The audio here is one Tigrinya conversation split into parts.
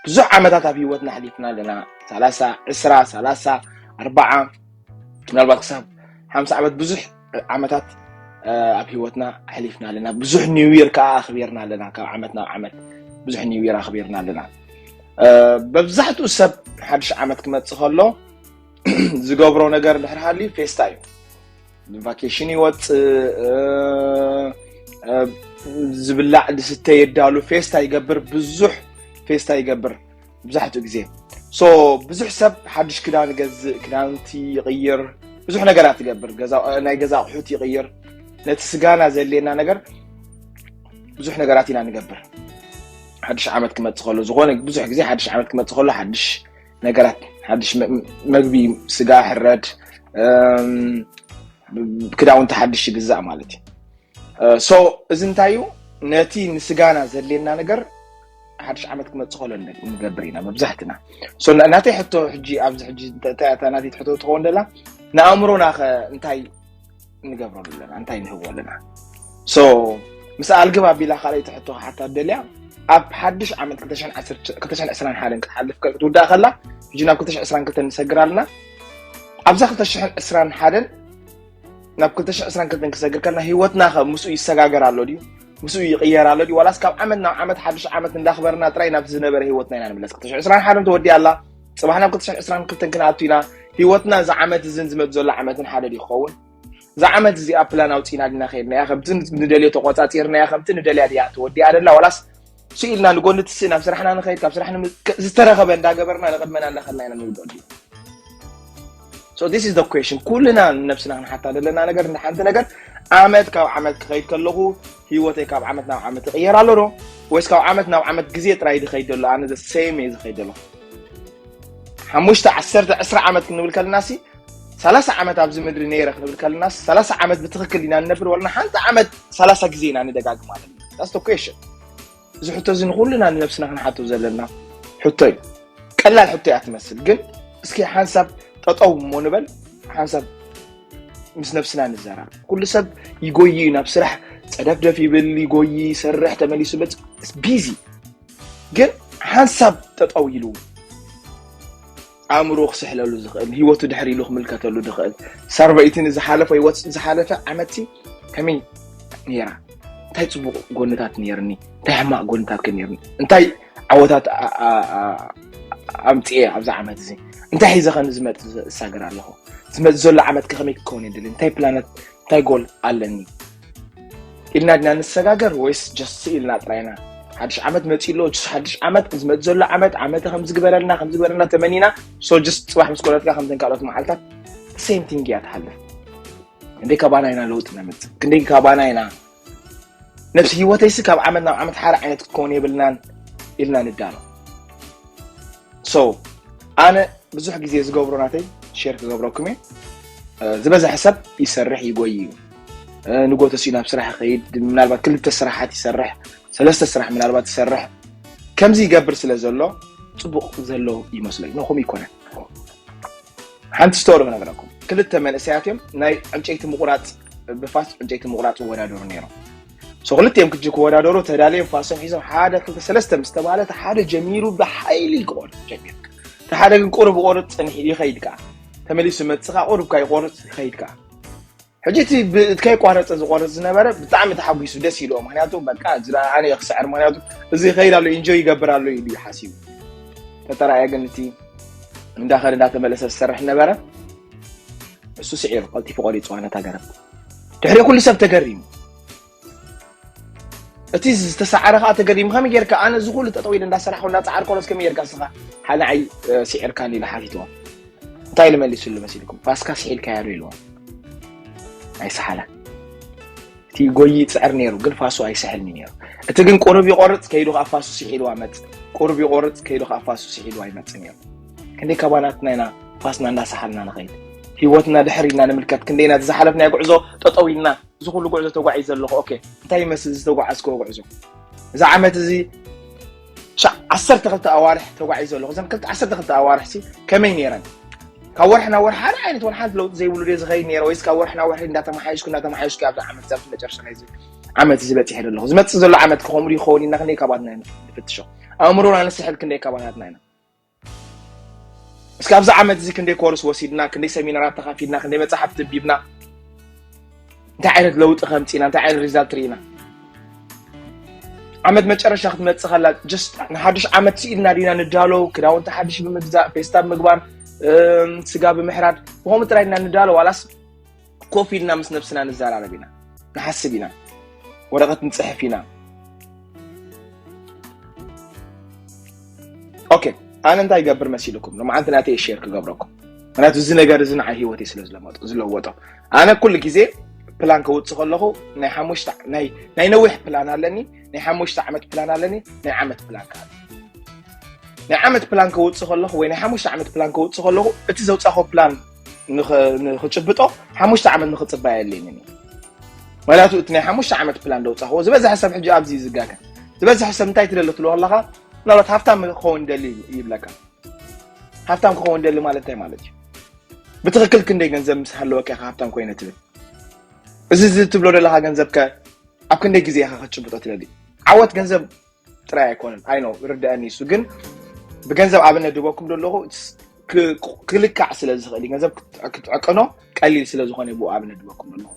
ብዙሕ ዓመታት ኣብ ህይወትና ኣሕሊፍና ኣለና። ሰላሳ፣ ዕስራ፣ ሰላሳ፣ ኣርባዓ፣ ምናልባት ክሳብ ሓምሳ ዓመት ብዙሕ ዓመታት ኣብ ህይወትና ኣሕሊፍና ኣለና። ብዙሕ ኒው ይር ከዓ ኣኽቢርና ኣለና። ካብ ዓመት ናብ ዓመት ብዙሕ ኒው ይር ኣኽቢርና ኣለና። መብዛሕትኡ ሰብ ሓድሽ ዓመት ክመፅእ ከሎ ዝገብሮ ነገር እንድሕር ሃልዩ ፌስታ እዩ። ቫኬሽን ይወፅእ፣ ዝብላዕ ዝስተ የዳሉ፣ ፌስታ ይገብር፣ ብዙሕ ፌስታ ይገብር። መብዛሕትኡ ግዜ ሶ ብዙሕ ሰብ ሓድሽ ክዳን ይገዝእ፣ ክዳውንቲ ይቕይር፣ ብዙሕ ነገራት ይገብር፣ ናይ ገዛ ኣቑሑት ይቕይር። ነቲ ስጋና ዘድልየና ነገር ብዙሕ ነገራት ኢና ንገብር። ሓድሽ ዓመት ክመፅእ ከሎ ዝኾነ ብዙሕ ግዜ ሓድሽ ዓመት ክመፅእ ከሎ ሓድሽ ነገራት፣ ሓድሽ መግቢ፣ ስጋ ሕረድ፣ ክዳውንቲ ሓድሽ ይግዛእ ማለት እዩ። ሶ እዚ እንታይ እዩ? ነቲ ንስጋና ዘድልየና ነገር ሓድሽ ዓመት ክመፅእ ከሎ ንገብር ኢና መብዛሕትና። ናተይ ሕቶ ሕጂ ኣብዚ ሕጂ ናተይ ሕቶ ትኸውን ደላ፣ ንኣእምሮና ከ እንታይ ንገብረሉ ኣለና? እንታይ ንህቦ ኣለና? ሶ ምስ ኣልግብ ኣቢላ ካልኣይቲ ሕቶ ክሓታ ደልያ፣ ኣብ ሓድሽ ዓመት ክልተ ሽሕን ዕስራን ሓደን ክትሓልፍ ክትውዳእ ከላ፣ ሕጂ ናብ ክልተ ሽሕን ዕስራን ክልተን ንሰግር ኣለና። ኣብዛ ክልተ ሽሕን ዕስራን ሓደን ናብ ክልተ ሽሕን ዕስራን ክልተን ክሰግር ከልና ህይወትና ከ ምስኡ ይሰጋገር ኣሎ ድዩ? ምስኡ ይቕየር ኣሎ ድዩ? ዋላስ ካብ ዓመት ናብ ዓመት ሓድሽ ዓመት እንዳኽበርና ጥራይ ናብቲ ዝነበረ ህይወትና ኢና ንምለስ? ክልተ ሽሕን ዕስራን ሓደን ተወዲኣ ኣላ፣ ፅባሕ ናብ ክልተ ሽሕን ዕስራን ክልተን ክንኣቱ ኢና። ህይወትና እዚ ዓመት እዝን ዝመፅ ዘሎ ዓመትን ሓደ ድዩ ክኸውን? እዛ ዓመት እዚኣ ፕላን ኣውፂና ዲና ከይድናያ? ከምቲ ንደልዮ ተቆፃፂርናያ? ከምቲ ንደልያ ድያ ተወዲኣ ደላ? ዋላስ ስኢልና ንጎኒ ትስእ ናብ ስራሕና ንኸይድ፣ ካብ ስራሕ ዝተረኸበ እንዳገበርና ንቕድመና እንዳኸድና ኢና ንውድኦ ድዩ? So this is the question። ኩልና ንነብስና ክንሓታ ዘለና ነገር እንደ ሓንቲ ነገር፣ ዓመት ካብ ዓመት ክኸይድ ከለኹ ህይወተይ ካብ ዓመት ናብ ዓመት ይቕየር ኣሎ ዶ? ወይስ ካብ ዓመት ናብ ዓመት ግዜ ጥራይ ድኸይድ ዘሎ? ኣነ the same እየ ዝኸይድ ዘለኹ። ሓሙሽተ፣ ዓሰርተ፣ ዕስራ ዓመት ክንብል ከለና ሲ፣ ሰላሳ ዓመት ኣብዚ ምድሪ ነይረ ክንብል ከለና ሲ፣ ሰላሳ ዓመት ብትኽክል ኢና ንነብር ወልና ሓንቲ ዓመት ሰላሳ ግዜ ኢና ንደጋግማ ኣለና? That's the question። እዚ ሕቶ እዚ ንኹልና ንነብስና ክንሓቶ ዘለና ሕቶ እዩ። ቀላል ሕቶ እያ ትመስል፣ ግን እስኪ ሓንሳብ ጠጠው እሞ ንበል፣ ሓንሳብ ምስ ነብስና ንዘራረብ። ኩሉ ሰብ ይጎይ እዩ፣ ናብ ስራሕ ጸደፍደፍ ይብል፣ ይጎይ፣ ይሰርሕ፣ ተመሊሱ መጽ-፣ ቢዚ። ግን ሓንሳብ ጠጠው ኢሉ ኣእምሮ ክስሕለሉ ዝኽእል፣ ህይወቱ ድሕር ኢሉ ክምልከተሉ ዝኽእል ሰርቨይትን ዝሓለፈ ህይወት፣ ዝሓለፈ ዓመት ከመይ ነይራ? እንታይ ጽቡቕ ጎንታት ነይርኒ? እንታይ ሕማቕ ጎንታት ከ ነይርኒ? እንታይ ዓወታት ኣ-፣ ኣ-፣ ኣ-፣ ኣምጽኤ ኣብዚ ዓመት እዚ? እንታይ ሒዘ ከ ንዝመጽእ ዝሳገር ኣለኹ? ዝመጽእ ዘሎ ዓመት ከ ከመይ ክኸውን የድሊ? እንታይ ፕላናት፣ እንታይ ጎል ኣለኒ? ኢልና ድና ንሰጋገር ወይስ ጀስት ኢልና ጥራይና? ሓድሽ ዓመት መጺኡ ኣሎ፣ ጀስት ሓድሽ ዓመት፣ ዝመጽእ ዘሎ ዓመት፣ ዓመተ ከም ዝግበረልና፣ ከም ዝግበረልና ተመኒና፣ ሶ ጀስት ጽባሕ ምስ ቆለጥካ ከምተን ካልኦት መዓልታት ሴም ቲንግ እያ ትሓልፍ። ክንደይ ካባና ኢና ለውጢ ነምጽእ? ክንደይ ካባና ኢና ነብሲ ህይወተይሲ ካብ ዓመት ናብ ዓመት ሓደ ዓይነት ክትከውን የብልናን ኢልና ንዳሎ? ሶ ኣነ ብዙሕ ግዜ ዝገብሮ ናተይ ሼር ክገብረኩም እየ። እ፣ ዝበዝሐ ሰብ ይሰርሕ ይጎይ እዩ። እ፣ ንጎተሲኡ ናብ ስራሕ ይኸይድ፣ ምናልባት ክልተ ስራሓት ይሰርሕ፣ ሰለስተ ስራሕ ምናልባት ይሰርሕ። ከምዚ ይገብር ስለ ዘሎ ጽቡቕ ዘሎ ይመስሎ እዩ። ንኹም ይኮነን። ሓንቲ ስቶሪ ክነግረኩም። ክልተ መንእሰያት እዮም ናይ ዕንጨይቲ ምቑራጽ፣ ብፋስ ዕንጨይቲ ምቑራጽ ይወዳደሩ ነይሮም። ሶ ክልቲኦም ክጂ ክወዳደሩ ተዳልዮም ፋሶም ሒዞም ሓደ ክልተ ሰለስተ ምስ ተባለ እቲ ሓደ ጀሚሩ ብሓይሊ ክቆርጽ ጀሚሩ። እቲ ሓደ ግን ቁሩብ ይቆርጽ ጸኒሑ ይኸይድ ከኣ። ተመሊሱ መጽኻ ቁሩብ ከኣ ይቆርጽ ይኸይድ ከኣ። ሕጂ እቲ ብ-፣ እቲ ከይቋረጸ ዝቆርጽ ዝነበረ ብጣዕሚ ተሓጒሱ ደስ ኢልዎ። ምኽንያቱ በቃ እዚ ደኣ ኣነ እየ ክስዕር፣ ምኽንያቱ እዚ ይኸይድ ኣሎ፣ ኢንጆይ ይገብር ኣሎ ኢሉ እዩ ሓሲቡ። ተተራእየ ግን እቲ እንዳኸደ እንዳተመለሰ ዝሰርሕ ነበረ። እሱ ስዒሩ ቀልጢፉ ቆሪጽዋ ነታ ገረብ። ድሕሪ ኩሉ ሰብ ተገሪሙ። እቲ ዝተሰዓረ ከኣ ተገሪሙ፣ "ከመይ ጌርካ? ኣነ እዚ ኩሉ ጠጠው ኢለ እንዳሰራሕኩ እንዳጸዓርኩ፣ ከመይ ጌርካ እስኻ ሓደ ንዓይ፣ እ፣ ስዒርካኒ?" ኢሉ ሓቲትዎ። እንታይ ኢሉ መሊሱሉ መሲልኩም? "ፋስካ ስሒልካያ ዶ?" ኢልዎ። ኣይሰሓላን። እቲ ጎይ ይጽዕር ነይሩ፣ ግን ፋሱ ኣይስሕልኒ ነይሩ። እቲ ግን ቁሩብ ይቆርጽ፣ ከይዱ ከኣ ፋሱ ስሒልዋ መጽእ። ቁሩብ ይቆርጽ፣ ከይዱ ከኣ ፋሱ ስሒልዋ ይመጽእ ነይሩ። ክንደይ ካባናትና ኢና ፋስና እንዳሰሓልና ንኸይድ? ህይወትና ድሕር ኢልና ንምልከት። ክንደይ ኢና ዝሓለፍናዮ ጉዕዞ ጠጠው ኢልና፣ እዚ ኩሉ ጉዕዞ ተጓዒዘ ኣለኹ። ኦኬ፣ እንታይ ይመስል ዝተጓዓዝክዎ ጉዕዞ? እዚ ዓመት እዚ ሻ-፣ ዓሰርተ ክልተ ኣዋርሕ ተጓዒዘ ኣለኹ። እዘን ክልተ፣ ዓሰርተ ክልተ ኣዋርሕ ሲ ከመይ ነይረን? ካብ ወርሒ ናብ ወርሒ ሓደ ዓይነት ወላ ሓንቲ ለውጢ ዘይብሉ ድየ ዝኸይድ ነይረ? ወይስ ካብ ወርሒ ናብ ወርሒ እንዳተመሓየሽኩ፣ እንዳተመሓየሽኩ ኣብዚ ዓመት፣ ኣብዚ መጨረሻ ናይዚ ዓመት እዚ በጺሐ ዘለኹ? ዝመጽእ ዘሎ ዓመት ከ ከምኡ ይኸውን ኢልና ክንደይ ካባትና ንፍትሾ? ኣእምሮና ንስሕል ክንደይ ካባታትና ኢና። እስከ ኣብዚ ዓመት እዚ ክንደይ ኮርስ ወሲድና፣ ክንደይ ሰሚናራት ተኻፊልና፣ ክንደይ መጽሓፍቲ ኣንቢብና፣ እንታይ ዓይነት ለውጢ ከምፂና፣ እንታይ ዓይነት ሪዛልት ርኢና? ዓመት መጨረሻ ክትመፅእ ከላ just ንሓድሽ ዓመት ስኢልና ዲና ንዳሎ? ክዳውንቲ ሓድሽ ብምግዛእ፣ ፌስታ ብምግባር፣ እም፣ ስጋ ብምሕራድ፣ ብኸምኡ ጥራይ ዲና ንዳሎ? ዋላስ ኮፍ ኢልና ምስ ነብስና ንዘራረብ ኢና፣ ንሓስብ ኢና፣ ወረቐት ንፅሕፍ ኢና? ኦኬ፣ ኣነ እንታይ ይገብር መሲልኩም? ንመዓንቲ ናተይ ሼር ክገብረኩም። ምክንያቱ እዚ ነገር እዚ ንዓይ ህይወተይ ስለ ዝለወጦ ዝለወጦ። ኣነ ኩሉ ግዜ ፕላን ከውፅእ ከለኹ ናይ ሓሙሽተ ናይ ናይ ነዊሕ ፕላን ኣለኒ፣ ናይ ሓሙሽተ ዓመት ፕላን ኣለኒ፣ ናይ ዓመት ፕላን ከዓ ናይ ዓመት ፕላን ከውፅእ ከለኹ ወይ ናይ ሓሙሽተ ዓመት ፕላን ከውፅእ ከለኹ እቲ ዘውፃኹ ፕላን ንኽ- ንኽጭብጦ ሓሙሽተ ዓመት ንኽፅበያ የለኒ። ምክንያቱ እቲ ናይ ሓሙሽተ ዓመት ፕላን ዘውፃኹዎ ዝበዝሐ ሰብ ሕጂ ኣብዚ እዩ ዝጋገ። ዝበዝሐ ሰብ እንታይ ትደሊ ትብሎ ከለኻ ምናልባት ሃፍታም ክኸውን ደሊ ይብለካ። ሃፍታም ክኸውን ደሊ ማለት እንታይ ማለት እዩ? ብትኽክል ክንደይ ገንዘብ ምስ ሃለወካ ኢኻ ሃፍታም ኮይነ ትብል? እዚ እዚ ትብሎ ዘለኻ ገንዘብ ከ ኣብ ክንደይ ግዜ ኢኻ ክትጭብጦ ትደሊ? ዓወት ገንዘብ ጥራይ ኣይኮነን። ኣይ ነው ርድአኒ እሱ ግን ብገንዘብ ኣብነት ድበኩም ዘለኹ ክ- ክልካዕ ስለ ዝኽእል እዩ። ገንዘብ ክት- ክትዕቅኖ ቀሊል ስለ ዝኾነ ብኡ ኣብነት ድበኩም ዘለኹ።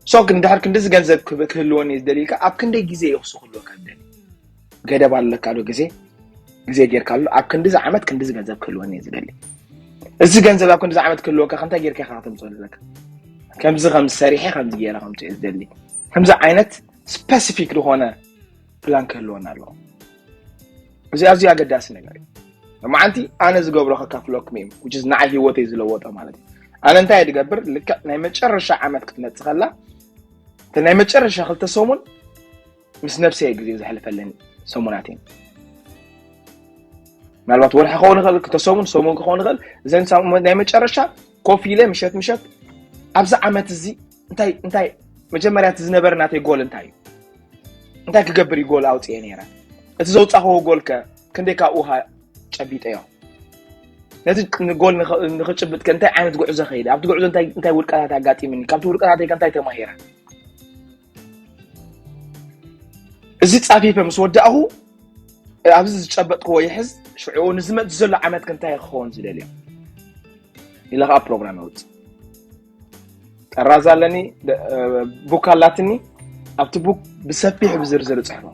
ሶ ግን ድሕር ክንዲዚ ገንዘብ ክብ- ክህልወኒ እዩ ዝደሊ ኢልካ ኣብ ክንደይ ግዜ እዩ ክሱ ክህልወካ ዝደሊ? ገደብ ኣለካ ዶ ግዜ? ግዜ ጌርካ ኣሎ ኣብ ክንዲዚ ዓመት ክንዲዚ ገንዘብ ክህልወኒ እዩ ዝደሊ። እዚ ገንዘብ ኣብ ክንዲዚ ዓመት ክህልወካ ከምታይ ጌርካ ኢኻ ከተምፅኦ ዘለካ? ከምዚ ከምዚ ሰሪሐ ከምዚ ገይረ ከምፅኦ ዝደሊ። ከምዚ ዓይነት ስፐሲፊክ ዝኾነ ፕላን ክህልወና ኣለዎ። እዚ ኣዝዩ ኣገዳሲ ነገር እዩ። መዓንቲ ኣነ ዝገብሮ ከካፍለኩም እዩ which is ንዓይ ህይወተይ ዝለወጠ ማለት እዩ። ኣነ እንታይ እየ ዝገብር? ልክዕ ናይ መጨረሻ ዓመት ክትመፅእ ከላ እቲ ናይ መጨረሻ ክልተ ሰሙን ምስ ነብሰይ ግዜ ዘሕልፈለን ሰሙናት እየን። ምናልባት ወርሒ ክኸውን ይኽእል፣ ክልተ ሰሙን፣ ሰሙን ክኸውን ይኽእል። እዘን ሳሙ- ናይ መጨረሻ ኮፍ ኢለ ምሸት ምሸት ኣብዚ ዓመት እዚ እንታይ እንታይ መጀመርያ እቲ ዝነበረ ናተይ ጎል እንታይ እዩ? እንታይ ክገብር እዩ ጎል ኣውፅኤ ነይረ? እቲ ዘውፃኽዎ ጎል ከ ክንደይ ካብኡ ሃ- ጨቢጠዮ? ነቲ ንጎል ንኸ- ንኽጭብጥ ከ እንታይ ዓይነት ጉዕዞ ከይደ? ኣብቲ ጉዕዞ እንታይ እንታይ ውድቀታት ኣጋጢምኒ? ካብቲ ውድቀታተይ ከ እንታይ ተማሂረ? እዚ ፃፊፈ ምስ ወዳእኹ ኣብዚ ዝጨበጥክዎ ይሕዝ ሽዑ ንዝመፅ ዘሎ ዓመት ከ እንታይ ክኸውን ዝደልዮ? ኢለ ከዓ ፕሮግራም የውፅእ። ጠራዝ ኣለኒ፣ ደ- ቡክ ኣላትኒ። ኣብቲ ቡክ ብሰፊሑ ብዝርዝር እፅሕፎ።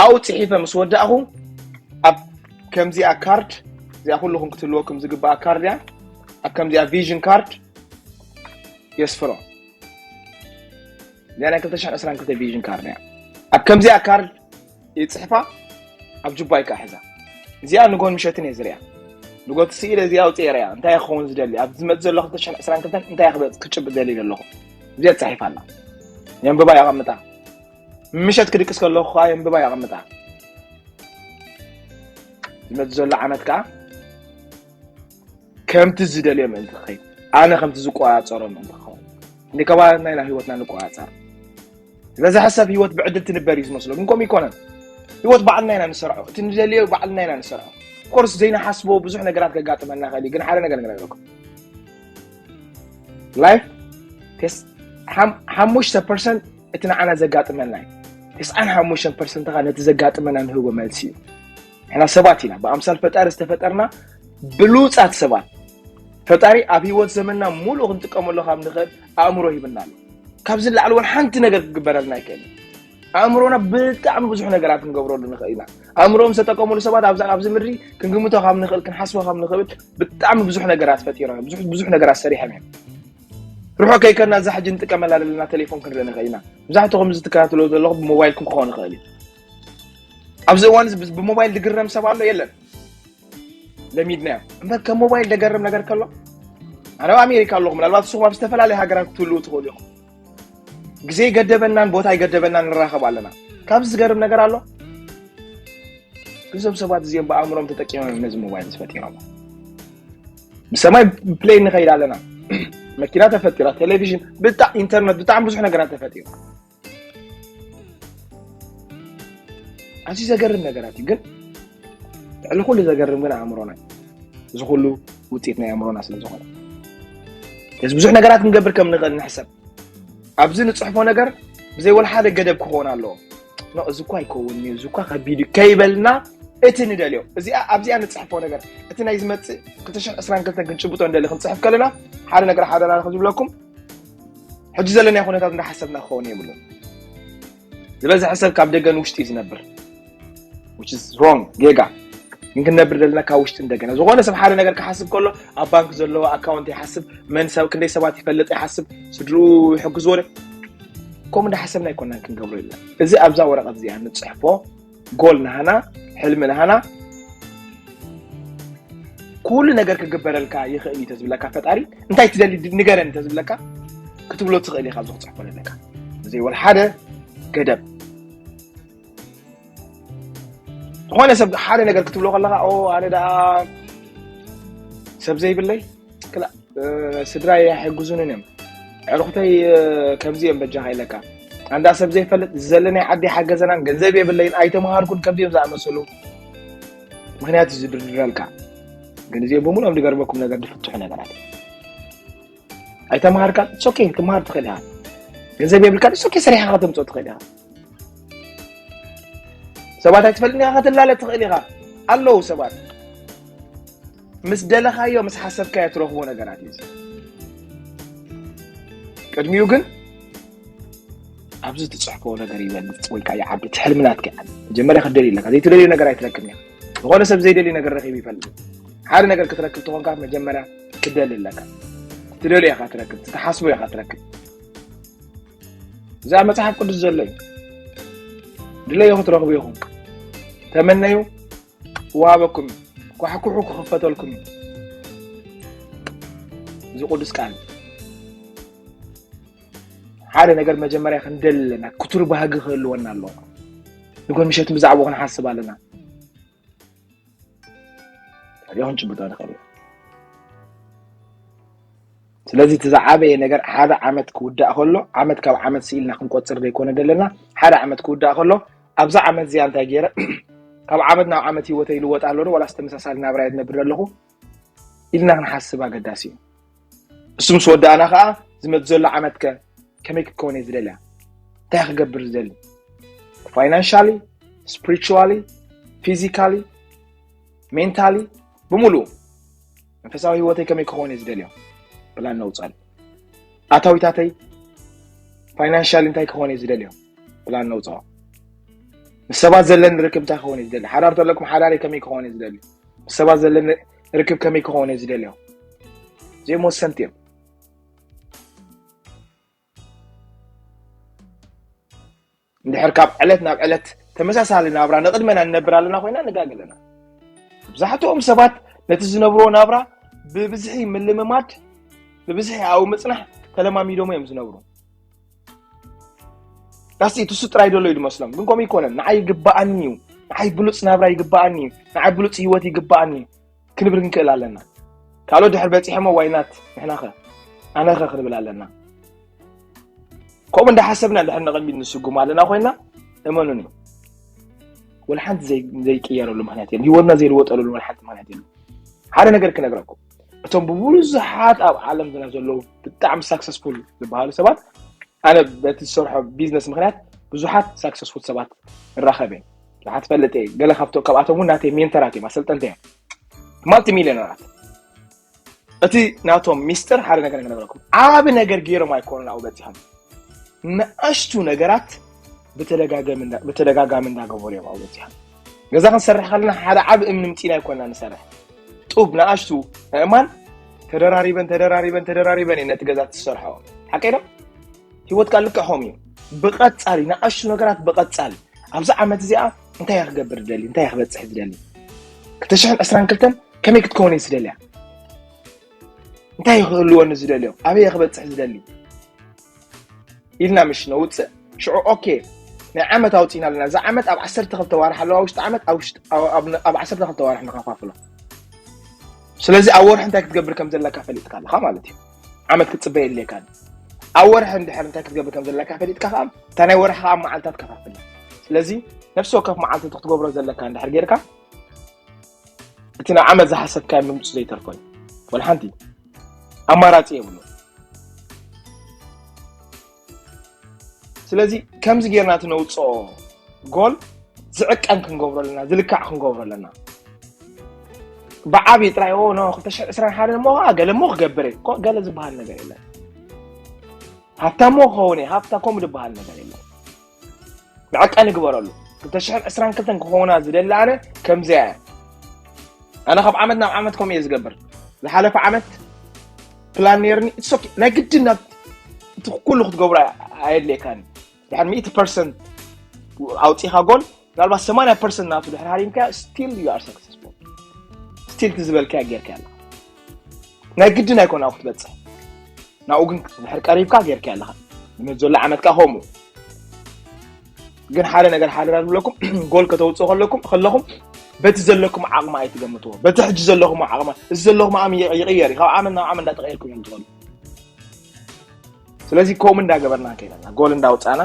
ኣብኡ ፅሒፈ ምስ ወዳእኹ ኣብ ከምዚኣ ካርድ እዚኣ ኩልኹም ክትህልወኩም ዝግባኣ ካርድ እያ። ኣብ ከምዚኣ ቪዥን ካርድ የስፍሮ። እዚኣ ናይ ክልተ ሽሕን ዕስራን ክልተ ቪዥን ካርድ እያ። ኣብ ከምዚኣ ካርድ ይፅሕፋ፣ ኣብ ጅባይ ከዓ ሕዛ። እዚኣ ንጎን ምሸትን እየ ዝሪኣ። ንጎ ትስኢለ እዚኣ ኣውፅኤ ሪኣ እንታይ ክኸውን ዝደሊ ኣብ ዝመፅ ዘሎ ክልተ ሽሕን ዕስራን ክልተን እንታይ ክበፅ ክጭብጥ ደሊ ዘለኹ እዚኣ ትፃሒፋ ኣላ። የንብባ የቐምጣ። ምሸት ክድቅስ ከለኹ ከዓ የንብባ የቐምጣ። ዝመፅ ዘሎ ዓመት ከዓ ከምቲ ዝደልዮ ምእንቲ ክኸይድ ኣነ ከምቲ ዝቆፃፀሮ ምእንቲ ክኸውን እንዲ ከባቢና ኢና ህይወትና ንቆፃፀር። ዝበዝሐ ሰብ ህይወት ብዕድል ትንበር እዩ ዝመስሎ ግን ከምኡ ይኮነን። ህይወት ባዕልና ኢና ንሰርዖ፣ እቲ ንደልዮ ባዕልና ኢና ንሰርዖ። ኮርስ ዘይንሓስቦ ብዙሕ ነገራት ከጋጥመና ይኽእል እዩ ግን ሓደ ነገር ንነግረኩም። ላይፍ ሓሙሽተ ፐርሰንት እቲ ንዓና ዘጋጥመና እዩ። ተስዓን ሓሙሽተን ፐርሰንት ከዓ ነቲ ዘጋጥመና ንህቦ መልሲ እዩ። ንሕና ሰባት ኢና፣ ብኣምሳል ፈጣሪ ዝተፈጠርና ብሉፃት ሰባት። ፈጣሪ ኣብ ህይወት ዘመንና ሙሉእ ክንጥቀመሉ ካብ ንኽእል ኣእምሮ ሂብና ኣሎ። ካብዚ ንላዕሊ እውን ሓንቲ ነገር ክግበረልና ኣይክእልን። ኣእምሮና ብጣዕሚ ብዙሕ ነገራት ክንገብረሉ ንኽእል ኢና። ኣእምሮኦም ዝተጠቀሙሉ ሰባት ኣብዚ ኣብዚ ምድሪ ክንግምቶ ካብ ንኽእል ክንሓስቦ ካብ ንኽእል ብጣዕሚ ብዙሕ ነገራት ፈጢሮም እዮም። ብዙሕ ብዙሕ ነገራት ሰሪሖም እዮም። ርሑቕ ከይከድና እዛ ሕጂ ንጥቀመላ ዘለና ቴሌፎን ክንርኢ ንኽእል ኢና። መብዛሕትኹም እዚ ትከታተልዎ ዘለኹም ብሞባይልኩም ክኸውን ይኽእል እዩ። ኣብዚ እዋን እዚ ብ- ብሞባይል ዝግረም ሰብ ኣሎ የለን? ለሚድናዮ እምበር ከም ሞባይል ደገርም ነገር ከሎ ኣነ ኣብ ኣሜሪካ ኣለኹ። ምናልባት ንስኹም ኣብ ዝተፈላለዩ ሃገራት ክትህልዉ ትኽእሉ ኢኹም። ግዜ ይገደበናን ቦታ ይገደበናን ንራኸብ ኣለና። ካብዚ ዝገርም ነገር ኣሎ? እዞም ሰባት እዚኦም ብኣእምሮም ተጠቂሞም እዮም ነዚ ሞባይል ዝፈጢሮም። ብሰማይ ፕሌን ንኸይድ ኣለና። መኪና ተፈጢራ፣ ቴሌቪዥን፣ ብጣ- ኢንተርነት፣ ብጣዕሚ ብዙሕ ነገራት ተፈጢሩ። ኣዝዩ ዘገርም ነገራት እዩ ግን ልዕሊ ኩሉ ዘገርም ግን ኣእምሮና እዩ። እዚ ኩሉ ውፅኢት ናይ ኣእምሮና ስለ ዝኾነ እዚ ብዙሕ ነገራት ክንገብር ከም ንኽእል ንሕሰብ። ኣብዚ ንፅሕፎ ነገር ብዘይ ወላ ሓደ ገደብ ክኸውን ኣለዎ። ኖ፣ እዚ እኳ ኣይከውን እዩ፣ እዚ እኳ ከቢድ እዩ ከይበልና፣ እቲ ንደልዮ እዚኣ ኣብዚኣ ንፅሕፎ ነገር፣ እቲ ናይ ዝመፅእ ክልተ ሽሕን ዕስራን ክልተን ክንጭብጦ ንደሊ ክንፅሕፍ ከለና ሓደ ነገር ሓደራ ክብለኩም። ሕጂ ዘለናዮ ኩነታት እንዳሓሰብና ክኸውን የብሉን። ዝበዝሐ ሰብ ካብ ደገን ውሽጢ እዩ ዝነብር፣ which is wrong፣ ጌጋ። ግን ክንነብር ዘለና ካብ ውሽጢ እንደገና። ዝኾነ ሰብ ሓደ ነገር ክሓስብ ከሎ ኣብ ባንክ ዘለዎ ኣካውንት ይሓስብ፣ መን ሰብ ክንደይ ሰባት ይፈልጥ ይሓስብ፣ ስድርኡ ይሕግዝዎ ዶ? ከምኡ እንዳሓሰብና ኣይኮናን ክንገብሮ ኢልና። እዚ ኣብዛ ወረቐት እዚኣ ንፅሕፎ ጎል ናህና፣ ሕልሚ ናህና፣ ኩሉ ነገር ክግበረልካ ይኽእል እዩ ተዝብለካ ፈጣሪ፣ እንታይ ትደሊ ንገረን ተዝብለካ ክትብሎ ትኽእል ኢኻ። ኣብዚ ክትፅሕፎ ዘለካ ብዘይ ወላ ሓደ ገደብ። ዝኾነ ሰብ ሓደ ነገር ክትብሎ ከለኻ፣ ኦ ኣነ ደኣ ሰብ ዘይብለይ፣ ክላ- እ፣ ስድራይ ኣይሕግዙንን እዮም፣ ዕርኹተይ እ፣ ከምዚ እዮም በጃኻ ኢለካ። ኣንዳ ሰብ ዘይፈልጥ፣ ዘለናይ ዓዲ ሓገዘናን፣ ገንዘብ የብለይን፣ ኣይተምሃርኩን፣ ከምዚኦም ዝኣመሰሉ ምክንያት እዩ ዝድርድረልካ። ግን እዚኦም ብምሉኦም ዝገርመኩም ነገር ዝፍትሑ ነገራት። ኣይተምሃርካን፣ it's okay፣ ትምሃር ትኽእል ኢኻ። ገንዘብ የብልካን፣ it's okay፣ ሰሪሕካ ከተምፅኦ ትኽእል ኢኻ። ሰባት ኣይትፈልጥን ኢኻ፣ ክትላለ ትኽእል ኢኻ። ኣለዉ ሰባት። ምስ ደለኻዮ፣ ምስ ሓሰብካዮ ትረኽቦ ነገራት እዩ። ቅድሚኡ ግን ኣብዚ ትፅሕፎ ነገር ይበልፅ ወይ ከዓ ይዓቢ፣ እቲ ሕልሚ ናትካ ይዓቢ። መጀመርያ ክትደልዩ ኣለካ። ዘይትደልዩ ነገር ኣይትረክብን ኢኻ። ዝኾነ ሰብ ዘይደልዩ ነገር ረኺቡ ይፈልጥ። ሓደ ነገር ክትረክብ ተኾንካ መጀመርያ ትደሊ ኣለካ። ትደልዮ ኢኻ ትረክብ፣ ትሓስቦ ኢኻ ትረክብ። እዛ መጽሓፍ ቅዱስ ዘሎ እዩ። ድለዮ ክትረኽቡ ኢኹም። ተመነዩ፣ ክወሃበኩም እዩ። ኳሕኩሑ፣ ክኽፈተልኩም እዩ። እዚ ቅዱስ ቃል። ሓደ ነገር መጀመርያ ክንደሊ ኣለና። ክቱር ባህጊ ክህልወና ኣለዎ። ንጎን ምሸት ብዛዕባኡ ክንሓስብ ኣለና። ታዲያ ክንጭብጦ ንኽእል ኢና። ስለዚ እቲ ዝዓበየ ነገር ሓደ ዓመት ክውዳእ ከሎ፣ ዓመት ካብ ዓመት ስኢልና ክንቆጽር ዘይኮነ ዘለና፣ ሓደ ዓመት ክውዳእ ከሎ፣ ኣብዛ ዓመት እዚኣ እንታይ ገይረ፣ ካብ ዓመት ናብ ዓመት ህይወተይ ይልወጥ ኣሎ ዶ፣ ዋላስ ተመሳሳሊ ናብራ እየ ዝነብር ዘለኹ ኢልና ክንሓስብ ኣገዳሲ እዩ። እሱ ምስ ወዳእና ከኣ ዝመጽእ ዘሎ ዓመት ከ ከመይ ክትከውን እየ ዝደልያ? እንታይ ክገብር ዝደሊ? ፋይናንሻሊ፣ ስፒሪቹዋሊ፣ ፊዚካሊ፣ ሜንታሊ፣ ብምሉኡ መንፈሳዊ ህይወተይ ከመይ ክኸውን እየ ዝደልዮ? ፕላን ነውጻሉ። ኣታዊታተይ ፋይናንሻሊ እንታይ ክኸውን እየ ዝደልዮ? ፕላን ነውጻኦ። ምስ ሰባት ዘለኒ ርክብ እንታይ ክኸውን እየ ዝደሊ? ሓዳር ተለኩም ሓዳረይ ከመይ ክኸውን እየ ዝደሊ? ምስ ሰባት ዘለኒ ርክብ ከመይ ክኸውን እየ ዝደልዮ? እዚኦም ወሰንቲ እዮም። እንድሕር ካብ ዕለት ናብ ዕለት ተመሳሳሊ ናብራ ንቕድመና ንነብር ኣለና ኮይና ንጋገ ኣለና። መብዛሕትኦም ሰባት ነቲ ዝነብርዎ ናብራ ብብዝሒ ምልምማድ፣ ብብዝሒ ኣብኡ ምጽናሕ ተለማሚዶም እዮም ዝነብሩ። ዳስ ኢት፣ እሱ ጥራይ ደሎ እዩ ዝመስሎም፣ ግን ከምኡ ይኮነን። ንዓይ ይግበኣኒ እዩ፣ ንዓይ ብሉጽ ናብራ ይግበኣኒ እዩ፣ ንዓይ ብሉጽ ህይወት ይግበኣኒ እዩ ክንብል ክንክእል ኣለና። ካልኦት ድሕር በጺሖሞ ዋይናት ንሕናኸ ኣነኸ ክንብል ኣለና። ከምኡ እንዳሓሰብና ድሕር ንቕድሚት ንስጉም ኣለና ኮይና፣ እመኑኒ፣ ወላ ሓንቲ ዘይ- ዘይቅየረሉ ምክንያት የለን። ህይወትና ዘይልወጠሉ ወላ ሓንቲ ምክንያት የለን። ሓደ ነገር ክነግረኩም፣ እቶም ብብዙሓት ኣብ ዓለምና ዘለዉ ብጣዕሚ ሳክሰስፉል ዝበሃሉ ሰባት፣ ኣነ በቲ ዝሰርሖ ቢዝነስ ምክንያት ብዙሓት ሳክሰስፉል ሰባት እራኸብ እየ። ብዙሓት ፈልጥ እየ። ገለ ካብቶ- ካብኣቶም እውን ናተይ ሜንተራት እዮም፣ ኣሰልጠንቲ እዮም። ማልቲ ሚሊዮነራት። እቲ ናቶም ሚስጥር ሓደ ነገር ክነግረኩም፣ ዓቢ ነገር ገይሮም ኣይኮኑን ኣብኡ በጺሖም። ንኣሽቱ ነገራት ብተደጋጋሚ እንዳ- ብተደጋጋሚ እንዳገበሩ እዮም ኣብኡ በጺሖም። ገዛ ክንሰርሕ ከለና ሓደ ዓቢ እምኒ ምጺና ኣይኮና ንሰርሕ። ጡብ ንኣሽቱ ኣእማን ተደራሪበን ተደራሪበን ተደራሪበን እየን ነቲ ገዛ ትሰርሖ። ሓቀይ ዶ? ህይወትካ ልክዕ ከምኡ እዩ። ብቐጻሊ ንኣሽቱ ነገራት ብቐጻሊ፣ ኣብዛ ዓመት እዚኣ እንታይ እየ ክገብር ዝደሊ? እንታይ እየ ክበጽሕ ዝደሊ? ክልተ ሽሕን ዕስራን ክልተን ከመይ ክትከውን እየ ዝደልያ? እንታይ ክህልወኒ ዝደልዮ? ኣበይ እየ ክበጽሕ ዝደሊ? ኢልና ምሽ ነውጽእ። ሽዑ ኦኬ፣ ናይ ዓመት ኣውጺእና ኣለና። እዛ ዓመት ኣብ ዓሰርተ ክልተ ዋርሕ ኣለዋ፣ ውሽጢ ዓመት ኣብ ውሽጢ- ኣብ- ኣብ- ኣብ ዓሰርተ ክልተ ዋርሕ ንኸፋፍሎ። ስለዚ ኣብ ወርሒ እንታይ ክትገብር ከም ዘለካ ፈሊጥካ ኣለኻ ማለት እዩ። ዓመት ክትጽበ የድልየካን። ኣብ ወርሒ እንድሕር እንታይ ክትገብር ከም ዘለካ ፈሊጥካ ከኣ እታ ናይ ወርሒ ከኣ መዓልታት ከፋፍላ። ስለዚ ነፍሲ ወከፍ መዓልቲ እቲ ክትገብሮ ዘለካ እንድሕር ጌርካ፣ እቲ ናብ ዓመት ዝሓሰብካዮ ምምጽኡ ዘይተርፎ እዩ። ወላ ሓንቲ ኣማራጺ የብሉ። ስለዚ ከምዚ ጌርና እቲ ነውጽኦ ጎል ዝዕቀን ክንገብሮ ኣለና፣ ዝልካዕ ክንገብሮ ኣለና። ብዓብዪ ጥራይ ኦ ኖ ክልተ ሽሕን ዕስራን ሓደን እሞ ኸዓ ገለ እሞ ክገብር እየ እኮ ገለ ዝበሃል ነገር የለን። ሃብታም እሞ ክኸውን እየ፣ ሃብታ ከምኡ ዝበሃል ነገር የለን። መዐቀኒ ግበረሉ። ክልተ ሽሕን ዕስራን ክልተን ክኾና ዝደሊ ኣነ ከምዚኣ እያ። ኣነ ካብ ዓመት ናብ ዓመት ከምኡ እየ ዝገብር። ዝሓለፈ ዓመት ፕላን ነይርኒ። It's okay። ናይ ግድን ናብ እቲ ኩሉ ክትገብሮ ኣየድልየካን። ድሓር ሚእቲ ፐርሰንት ኣውፂኻ ጎል ምናልባት ሰማንያ ፐርሰንት ናቱ ድሕር ሃሪምካ still you are successful። Still ትዝበልካ ጌርካ ኣለኻ። ናይ ግድን ኣይኮነ ኣብ ክትበፅሕ ናብኡ ግን ድሕር ቀሪብካ ጌርካ ኣለኻ። ንመት ዘሎ ዓመት ከዓ ከምኡ። ግን ሓደ ነገር ሓደራ ዝብለኩም ጎል ከተውፅኡ ከለኩም ከለኹም በቲ ዘለኩም ዓቕሚ ኣይትገምትዎ። በቲ ሕጂ ዘለኹም ዓቕሚ፣ እዚ ዘለኹም ዓቕሚ ይቕየር እዩ። ካብ ዓመት ናብ ዓመት እንዳተቐየርኩም እዮም ትኸዱ። ስለዚ ከምኡ እንዳገበርና ከይደና ጎል እንዳውፃና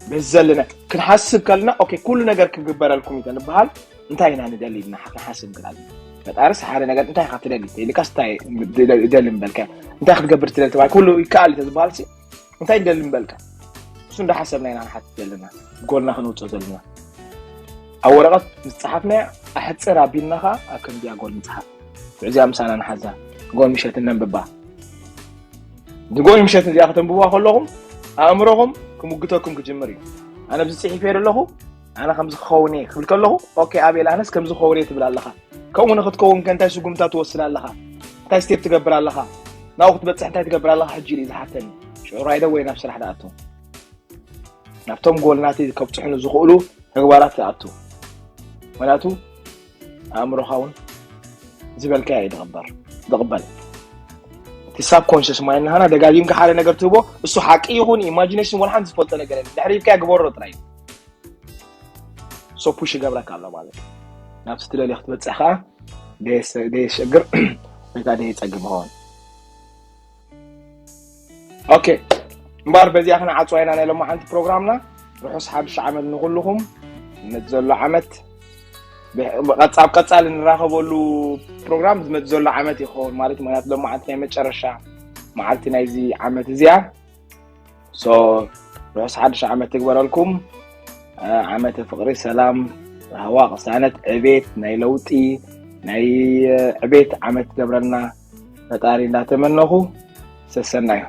በዚ ዘለና ክንሓስብ ከለና ኦኬ ኩሉ ነገር ክግበረልኩም እዩ ተንበሃል። እንታይ ኢና ንደሊ ኢልና ክንሓስብ ክላል ፈጣርስ ሓደ ነገር እንታይ ኢኻ ትደሊ ኢልካስ እንታይ ይደሊ ምበልካ እንታይ ክትገብር ትደሊ ተባሂል ኩሉ ይከኣል እዩ ተዝበሃል ሲ እንታይ ንደሊ ምበልካ እሱ እንዳሓሰብና ኢና ንሓትት ዘለና ጎልና ክንውፅእ ዘለና ኣብ ወረቐት ዝፀሓፍናያ ኣሕፅር ኣቢልና ከዓ ኣብ ከምዚኣ ጎል ንፅሓፍ። እዚኣ ምሳና ንሓዛ። ጎል ምሸት እነንብባ። ንጎል ምሸት እዚኣ ከተንብብዋ ከለኹም ኣእምሮኹም ክምግተኩም ክጅምር እዩ። ኣነ ብዚ ፅሒፈ ኣለኹ ኣነ ከምዚ ክኸውን እየ ክብል ከለኹ ኦኬ ኣቤል ኣነስ ከምዚ ክኸውን እየ ትብል ኣለኻ። ከምኡ ንክትከውን ከ እንታይ ስጉምታ ትወስድ ኣለኻ? እንታይ ስቴፕ ትገብር ኣለኻ? ናብኡ ክትበፅሕ እንታይ ትገብር ኣለኻ? ሕጂ ኢሉ እዩ ዝሓተኒ። ሽዑ ራይደ ወይ ናብ ስራሕ ዳኣቱ ናብቶም ጎል ናተይ ከብፅሑኒ ዝኽእሉ ተግባራት ይኣቱ። ምክንያቱ ኣእምሮኻ እውን ዝበልካዮ እዩ ዝቕበር ዝቕበል። እቲ ሳብ ኮንሽስ ማይንድ ንሃና ደጋጊምካ ሓደ ነገር ትህቦ እሱ ሓቂ ይኹን ኢማጂኔሽን ወላ ሓንቲ ዝፈልጦ ነገር የለን። ድሕሪ ኢልካ ግበሮ ጥራይ ሶ ፑሽ ይገብረካ ኣሎ ማለት እዩ። ናብቲ ትደልዮ ክትበፅሕ ከዓ ደየሸግር ወይ ከዓ ደየፀግም ይኸውን። ኦኬ እምበኣር በዚኣ ክንዓፅዋ ኢና ናይ ሎማዓንቲ ፕሮግራምና። ርሑስ ሓድሽ ዓመት ንኩልኹም። ነቲ ዘሎ ዓመት ብቐፃብ ቀፃሊ ንራኸበሉ ፕሮግራም ዝመፅ ዘሎ ዓመት ይኸውን ማለት ምክንያቱ ሎማዓንቲ ናይ መጨረሻ መዓልቲ ናይዚ ዓመት እዚኣ ሶ ርሑስ ሓድሽ ዓመት ትግበረልኩም። ዓመተ ፍቕሪ፣ ሰላም፣ ራህዋ፣ ቅሳነት፣ ዕቤት፣ ናይ ለውጢ፣ ናይ ዕቤት ዓመት ትገብረልና ፈጣሪ እንዳተመነኹ ሰሰናዩ።